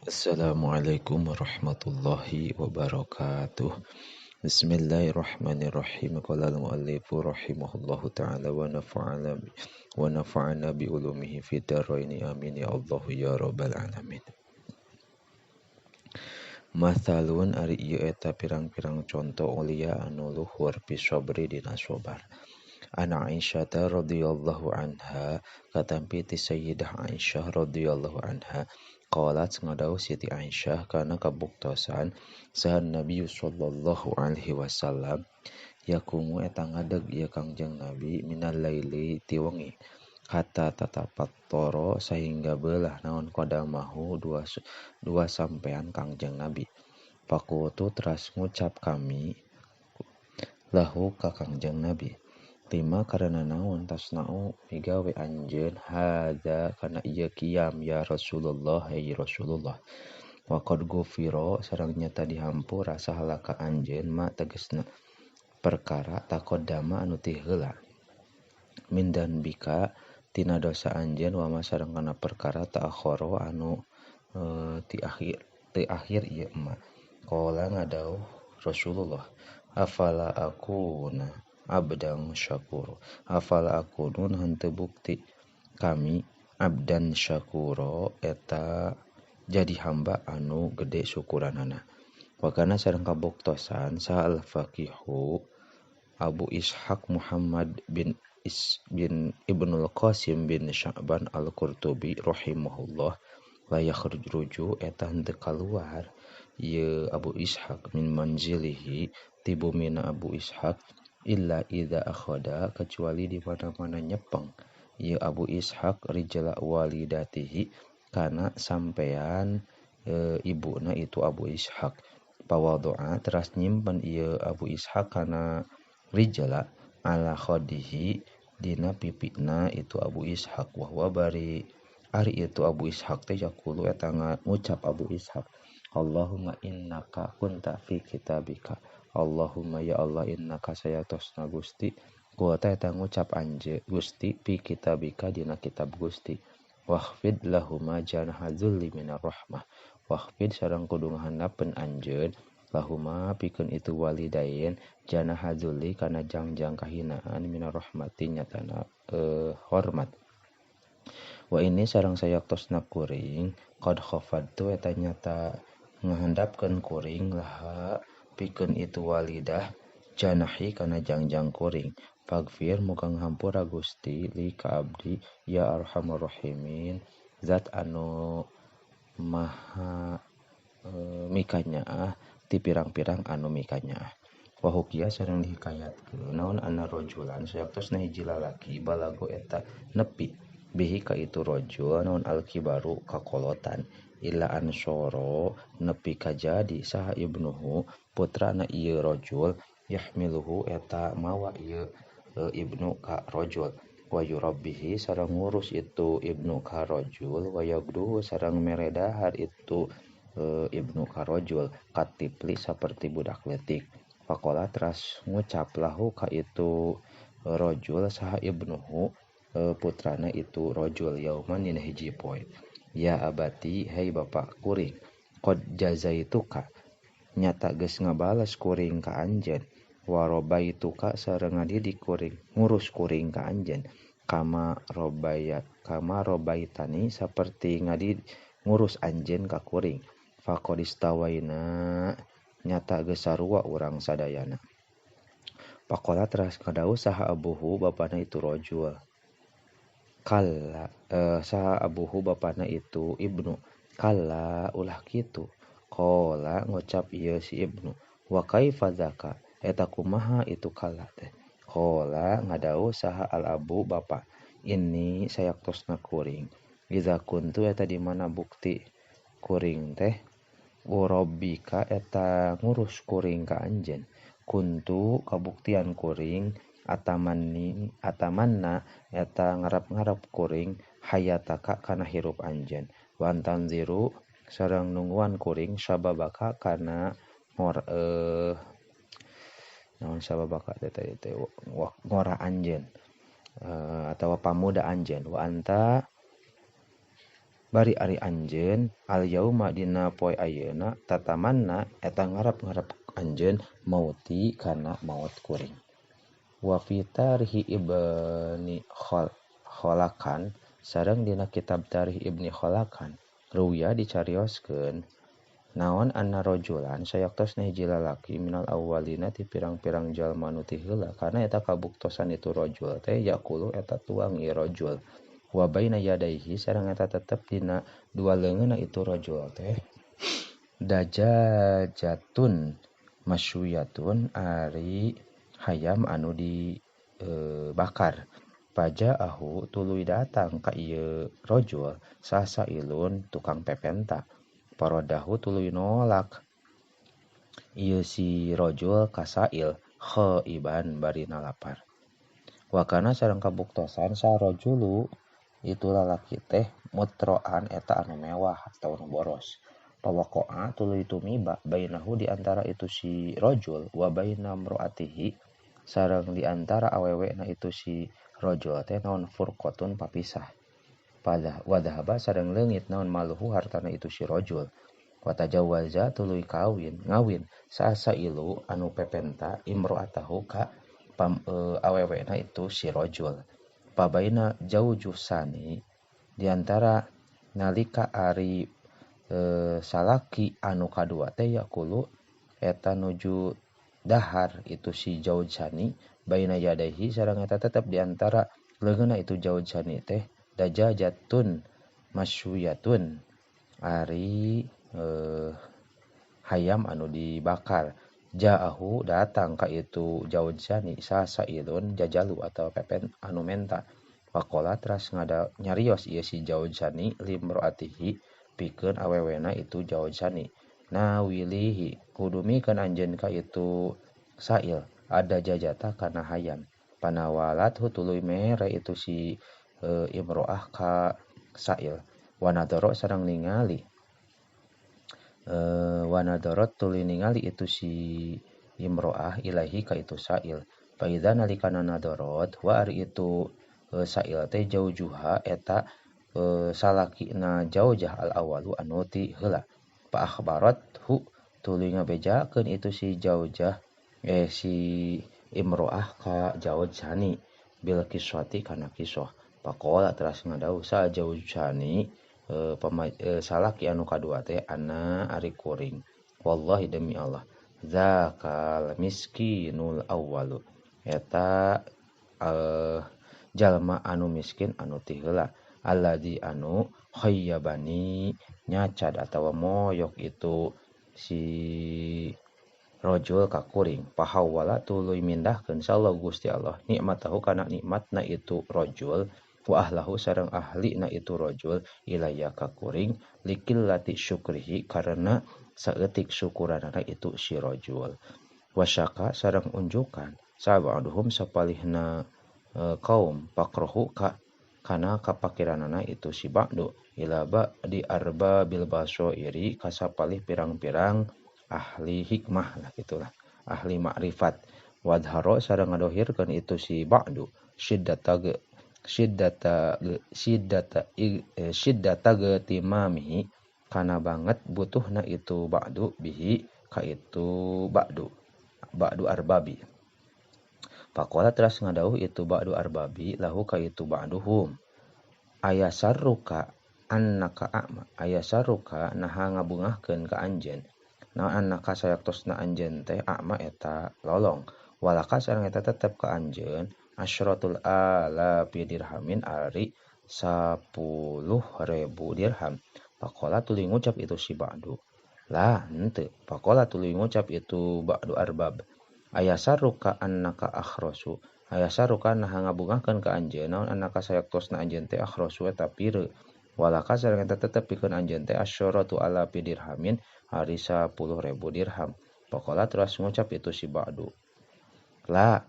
Assalamualaikum warahmatullahi wabarakatuh. Bismillahirrahmanirrahim. Qala al-muallifu rahimahullahu ta'ala wa nafa'ana bi ulumihi fid dharaini. Amin ya Allah ya rabbal alamin. Mathalun ari ieu eta pirang-pirang conto ulia anu luhur fi sabri dina sabar. An Aisyah radhiyallahu anha katampi ti Sayyidah Aisyah radhiyallahu anha qalat ngadau Siti Aisyah kana kabuktosan sahan Nabi sallallahu alaihi wasallam yakumu eta ngadeg ieu Kangjeng Nabi minal laili ti wengi hatta tatapattara sahingga beulah naon qadamahu dua sampean Kangjeng Nabi. Fakultu teras ngucap kami lahu ka Kangjeng Nabi, lima karena naon tasna'u migawe anjeun hadza kana ieu qiyam ya Rasulullah, hey Rasulullah. Wa qad ghufira sareng nyata dihampura sahalaka anjeun ma tegesna perkara taqaddama anu ti heula min danbika tina dosa anjeun wa ma sareng kana perkara ta'akhara anu ti akhir ieu ma. Qala ngadauh Rasulullah, afala akuna abdan syakuro, afala akunun henteu bukti kami abdan syakuro eta jadi hamba anu gede syukuranana. Wakana sareng kabuktosan saha al-faqihu Abu Ishaq Muhammad bin Ibnul Qasim bin Sya'ban al-Qurtubi rahimahullah la yakhruju eta henteu kaluar ieu Abu Ishaq min manzilihi ti bumina Abu Ishaq illa idza akhada kecuali di mana-mana nyepeng ieu Abu Ishaq rijla walidatihi kana sampean ibuna itu Abu Ishaq. Pawadoa teras nyimpen ieu Abu Ishaq kana rijla ala khadihi dina pipina itu Abu Ishaq. Wa huwa bari ari itu Abu Ishaq teh yaqulu eta ngucap Abu Ishaq, Allahumma innaka kunta fi kitabika, Allahumma ya Allah innaka sayatosna Gusti kuota eta ngucap anje Gusti fi kitabika dina kitab Gusti. Wahfid lahuma janaha dzulli minar rahmah, wahfid sareng kudu ngahandapeun anjeun lahuma pikeun itu walidain janaha dzulli kana jangjang kahinaan minar rahmati nyatana hormat. Wa ini sareng sayaktosna kuring qad khafadtu eta nyata ngahandapkeun kuring laha pikeun itu walidah janahi kana jangjang kuring. Fagfir muga ngahampura Gusti li ka abdi ya arhamar rahimin zat anu maha mikanyaah ti pirang-pirang anu mikanyaah. Wa hukiya sareng dihikayatkeun naon anna rajulan sayaktosna hiji lalaki balago eta nepi bihi ka itu rajul naon alkibaru kakolotan illa ansoro nepi kajadi saha ibnuhu putrana ieu rajul yahmiluhu eta mawa ieu ibnu ka rajul wa yurabbihi sareng ngurus itu ibnu ka rajul wa yagduhu sareng meredahar itu ibnu ka rajul katipli saperti budak leutik. Faqala teras ngucap lahu ka itu rajul saha ibnuhu putrana itu rajul yauman dina hiji poe, ya abati hei bapak kuring qad jazaituka nyata geus ngabales kuring ka anjeun wa robaituka sareng ngadidik kuring ngurus kuring ka anjeun kama robaitani saperti ngadidik ngurus anjeun ka kuring. Faqad istawaina nyata geus sarua urang sadayana. Faqala teras ngadauh saha abuhu bapana itu rajul kalla saha abuhu bapana itu ibnu kalla ulah kitu. Qala ngucap ieu si ibnu wa kaifa dzaka eta kumaha itu kalla teh. Qala ngadauh saha al abu bapa ini sayaktosna kuring iza kuntu eta di mana bukti kuring teh urabbika eta ngurus kuring ka anjeun kuntu kabuktian kuring atamanna eta ngarap-ngarap kuring hayataka kana hirup anjeun wa antanziru sareng nungguan kuring sababaka kana naon sababaka teh teh ngora anjeun atawa pamuda anjeun wa anta Bari ari anjeun al yauma dina poe ayeuna tatamanna eta ngarep-ngarep anjeun mauti kana maut kuring. Wa fi tarihi Ibni Khalakan sareng dina kitab Tarikh Ibni Khalakan ruya dicarioskeun naon anna rajulan sayaktosna hiji lalaki minal awwalina ti pirang-pirang jalma nu ti heula kana eta kabuktosan itu rajul teh yaqulu eta tuang ieu rajul wa baina yadaihi sareng eta tetep dina dua leungeunna itu rajul teh dajajatun masyuyatun ari hayam anu dibakar. Pajaahu tuluy datang ka ieu rajul sasailun tukang pepenta. Parodahu tuluy nolak ieu si rajul kasail khaiban bari nalapar. Wakana sareng kabuktosan sa rajulu itu lalaki teh mutroan eta anu mewah atau anu boros. Pawaqa'a tuluy tumiba bainahu di antara itu si rajul wa baina imraatihi sareng di antara awewena itu si rajul teh naon furqatun papisah. Pada wadahaba sareng leungit naon maluhu hartana itu si rajul. Wa tajawaza tuluy kawin ngawin sasailu anu pepenta imro'atahu ka awewena itu si rajul. Pabaina jaujusani diantara nalika ari salaki anu kadua teh yaqulu eta nuju dahar itu si jaujani baina yadaihi sareng eta tetep diantara leungeunna itu jaujani teh dajajatun masyuyatun ari hayam anu dibakar. Ja'ahu datang ka itu jaujani sasailun jajalu atau pepen anu menta. Faqala teras ngada nyarios ieu si jaujani limroatihi pikeun awewena itu jaujani. Nawilihi kudumikeun anjeun ka itu sail ada jajata kana hayam. Panawalat tuluy mere itu si imro'ah ka sail. Wanadoro sareng ningali wanadoro tuluy ningali itu si imro'ah ilahi ka itu sail. Faidza nalikana nadorot wa ari itu sail teh jaujuha eta salakina jaujah al awalu anu ti heula. Fa akhbarat hu tuluy ngabejakeun itu si jaujah si imro'ah ka jaujani bil kiswati kana kisah. Faqala teras ngadau sa jaujani salaki anu kadua teh ana ari kuring. Wallahi demi Allah zakal miskinul awwalu eta jalma anu miskin anu ti heula alladzi anu khayyabani nyacad atawa moyok itu si rajul ka kuring. Pahawala tuluy mindahkeun insyaallah Gusti Allah nikmatahu kana nikmatna itu rajul wa ahlahu sareng ahlina itu rajul ilaya ka kuring likillati syukrihi karena saeutik syukuranana itu si rajul. Wasyaka sareng unjukan sabaduhum sapalihna kaum pakrohu ka kana kapakiranana itu si ba'du ila ba di arba bil basoiri kasapalih pirang-pirang ahli hikmah lah gitulah ahli makrifat. Wadharo sareng ngadohirkeun itu si ba'du syiddata syiddata getimamihi kana banget butuhna itu ba'du bihi ka itu ba'du ba'du arbabi. Faqala teras ngadauh itu ba'du arbabi lahu ka itu ba'duhum ayasarruka annaka a'ma ayasarruka naha ngabungahkeun ka anjeun naon annaka sayaktosna anjeun teh a'ma eta lolong walaka sareng eta tetep ka anjeun asyratul alafi dirhamin ari 10.000 dirham. Faqala tuluy ngucap itu si ba'du lah henteu. Faqala tuluy ngucap itu ba'du arbab ayasarruka annaka akhrasu ayasarruka naha ngabungahkeun ka anjeun naon annaka sayaktosna anjeun teh akhrasu eta pireut walaka sareng eta tetep pikeun anjeun teh asyratu alafi dirhamin ari 10.000 dirham. Faqala terus ngucap itu si ba'du la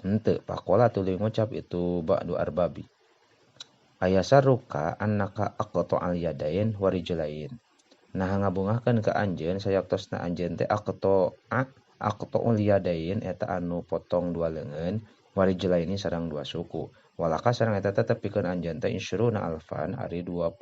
henteu. Faqala tuluy ngucap itu ba'du arbabi ayasarruka annaka aqta'al yadain wa rijlain nah ngabungahkeun ka anjeun sayaktosna anjeun teh aqta'ul yadain eta anu potong dua leungeun wa rijlaini sareng dua suku. Walaka sareng eta tetep pikeun anjeun teh isyruna alfan ari 20.000.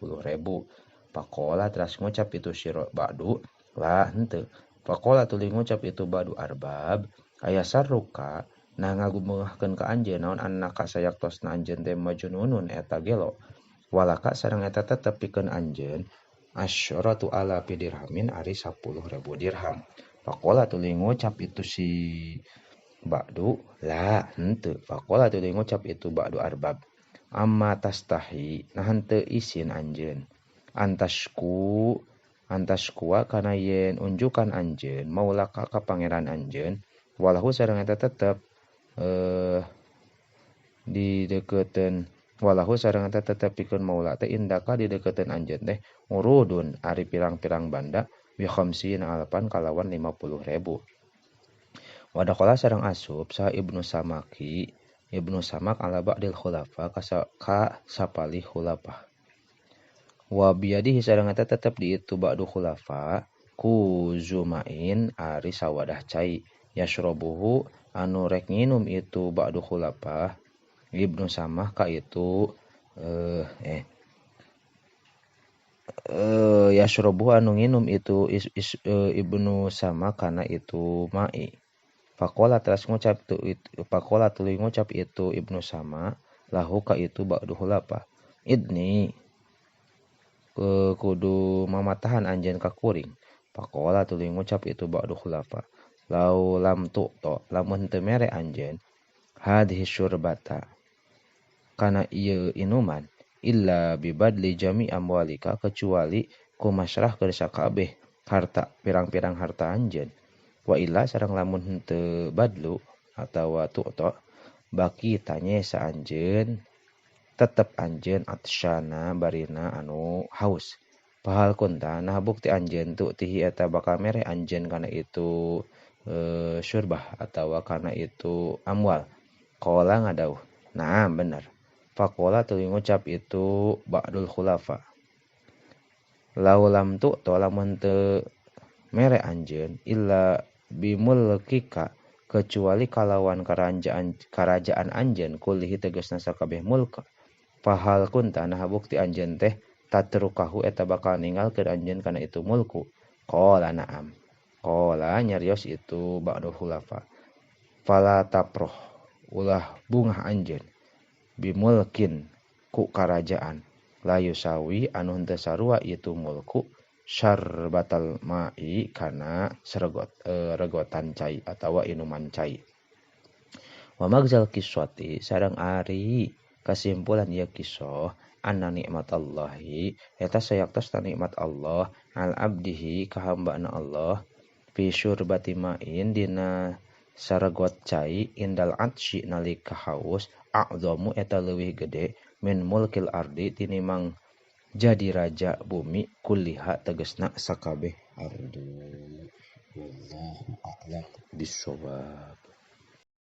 Pakola teras ngucap itu si ba'du lah henteu. Pakola tuluy ngucap itu ba'du arbab aya sarruka nah ngagumeuhkeun ka anjeun naon annaka sayaktosna anjeun teh majnunun eta gelo. Walaka sareng eta tetep pikeun anjeun asyaratu alafi dirhamin ari 10.000 dirham. Pakola tuluy ngucap itu si ba'du la henteu. Faqala tuluy ngucap itu ba'du arbab amma tastahi nah henteu isin anjeun antasku antaskuwa kana yen unjukan anjeun maulaka ka pangeran anjeun walahu sareng eta tetep dideukeuteun walahu sareng eta tetep pikeun maula teh indaka dideukeuteun anjeun teh urudun ari pirang-pirang banda bi khamsina alfan kalawan 50.000. Wadakola sareng asup saha Ibnu Samaki Ibnu Samak ala ba'dil khulafa ka sapalih khulafah. Wa biyadihi sareng eta tetep di itu ba'du khulafa ku zumain ari sawadah cai yashrobuhu anu rek nginum itu ba'du khulafah Ibnu Samah ka itu yashrobuhu anu nginum itu Ibnu Samah kana itu mai. Pakola teras ngucap itu pakola tuluy ngucap itu Ibnu Sama lahu ka itu ba'du khulafa idni kudu mamatahan anjeun ka kuring. Pakola tuluy ngucap itu ba'du khulafa lau lam tu'to lamun teu mere anjeun hadhihi syurbata kana ieu inuman illa bibadli jami amwalika kecuali ku masrahkeun sakabeh harta pirang-pirang harta anjeun. Wa illa sareng lamun henteu badlu atawa tu'to baki tanya sa anjeun tetep anjeun atsyana barina anu haus. Pahal kunta nah bukti anjeun tu tihi eta bakal mere anjeun kana itu syurbah atawa kana itu amwal. Qala ngadauh nah bener. Faqala tuluy ngucap itu ba'dul khulafa lau lam tu'to lamun teu mere anjeun illa bimulkika kecuali kalawan kerajaan anjeun kulihi tegasna sakabeh mulka. Fahal kunta nah bukti anjeun teh tatrukahu eta bakal ninggalkeun anjeun kana itu mulku. Qala na'am. Qala nyarios itu ba'du khulafa fala taproh ulah bungah anjeun bimulkin ku karajaan la yusawi anu henteu sarua itu mulku syarbatal ma'i kana sergot regotan cai atawa inuman cai. Wa magzal kiswati sareng ari kesimpulan ieu kisah anna nikmatallahi eta sayaktosna nikmat Allah al abdihi ka hambana Allah fi syurbati ma'in dina saregot cai indal atsy nalika haus a'zamu eta leuwih gede min mulkil ardi tinimang jadi raja bumi kulliha tegesna sakabeh ardu. Wallahu a'lam bissawab.